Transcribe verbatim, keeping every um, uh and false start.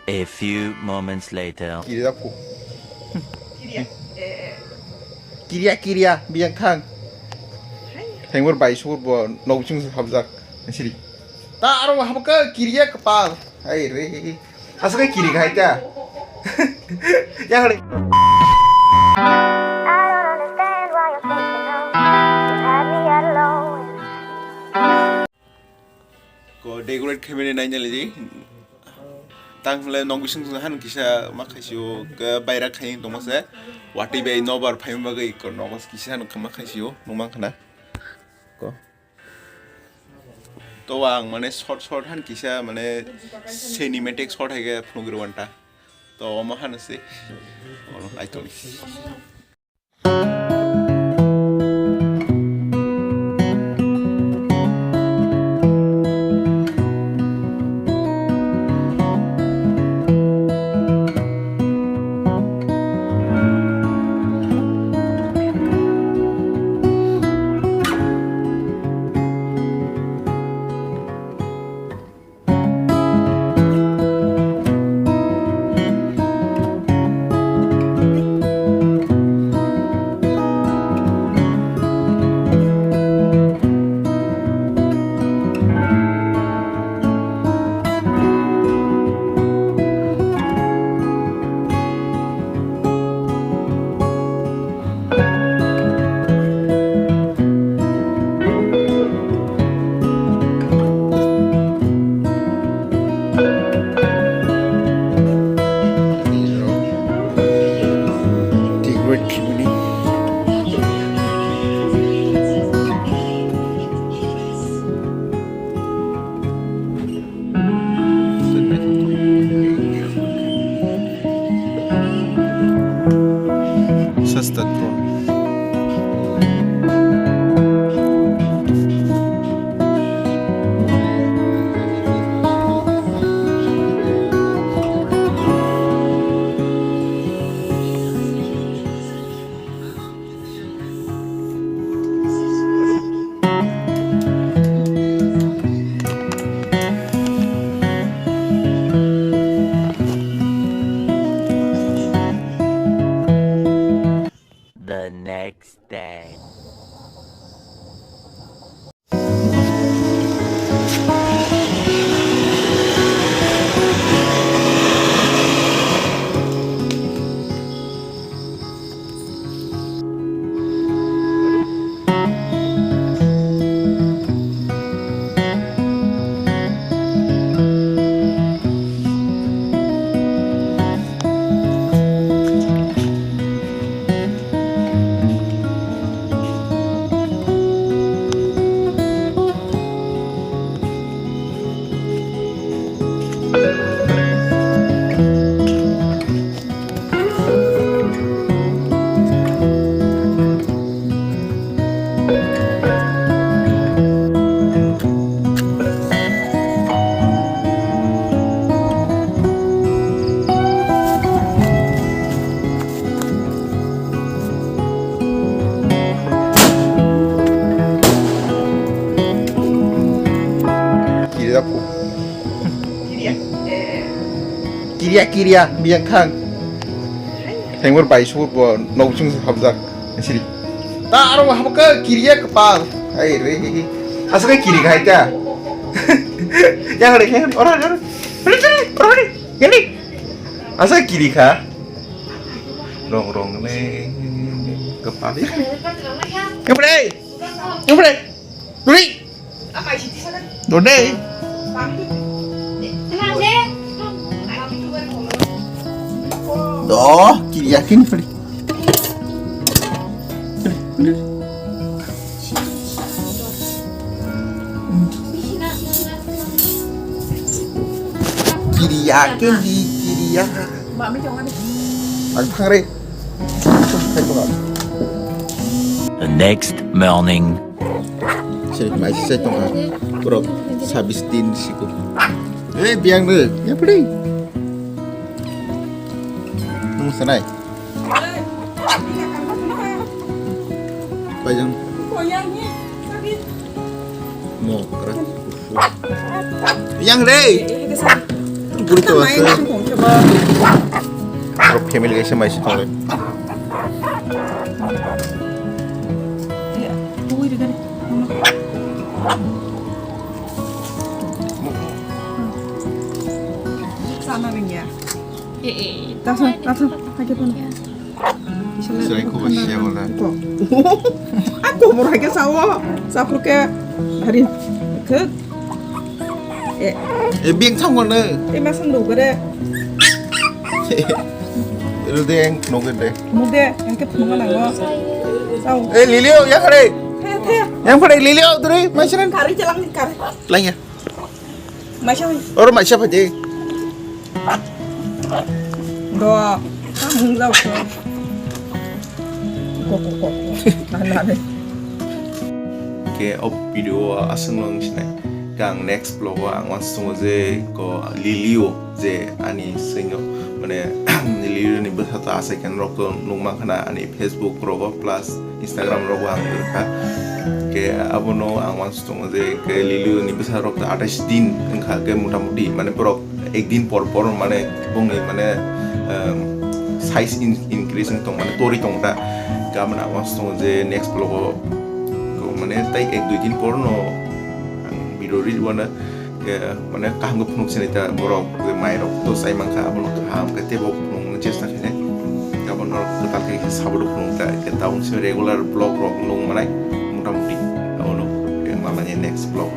A few moments later. Kiriya ko. Kiriya, kiriya, biyang thang. Thengmor bai sur bo nokchung habjak. Siri. Ta aro habka kiriya kapal. Hai re. Aswk kiri khai ta. Ya hare. I don't understand why you're thinking of you had me at alone. Ko decorate khaimani naina lidi. Tang hwnle nok bising han kisa ma khaisio, ke baira khai tongma se. Watwi bai nobar phaima bagwi ko nok kisa han ma khaisio, nungma khana. Ko. To ang mane short short han kisa mane cinematic short hai ke phunugri wanta. To omo han se. Ono naitoni. Sasta tron. The next day. Kiriya, kiriya, biyang thang. Thengmor bai sur bo nokchung habjak. Siri. Ta aro habka kiriya kapal. Hai re. Aswk kiri khai ta. Yang re, yang re. Ora, ora. Ora, ora, ora. Yang re. Aswk kiri kha. Rong rong ne kapal. Yang re. Yang re. Duri. Dode. Doh, kiri yakin pali. Kiri yakin di kiri ya. Ang thangre. The next morning. Sini mai sai tongkha. Borok sabis din siko. Eh, biyang de. Ya pudi. Nung sanai. Pajang. Mo kra. Yang re. Buri to asa. Aro family kaisa mai se tonglai. Sana ringya. Eh, eh. Taso, taso, hakhe phano. Sirai ko ba siya wala. Ko. Ako mo hakhe sawo. Saphur ke hari. Ke. Eh. Eh, bing thang wala. Eh, masan do gare. Rudeng, noge de. Mude, hakhe phano nango. Sawo. Eh, Lilio, ya khare. Thaya, thaya. Yang khare Lilio, duri, masiran. Kari jalang kari. Lanya. Maisa. Oro maisa phai de. Do, samung jao kho. Ko, ko, ko, ko. Na, na, na. Ke o video o aswk no wng sinai. Khe ang next vlog o ang uansuk tongo je ko Lilio je ani swngyo mane Lilio ni bwsa to asai khe norok to nukma khana ani Facebook rogo plus Instagram rogo ang rwkha. Khe abono ang uansuk tongo je ke Lilio ni bwsa rok to atais din wngkha khe motamuti mane borok ek din por por mane bongni mane, um, size in-, increase wng tong mane tori tong ta. Khe abono ang uansuk tongo je next vlog o mane tai ek dui din por no ang video release wana. Khe mane kaham khe phunuk sinai ta borok je mai rok to sai mankha abono kaham khe teibo phunukna chesta khainai. Abono kwtal khe khe sabo phunuk ta khe tabuk se regular vlog rok nung manai motamuti abono khe malani next vlog.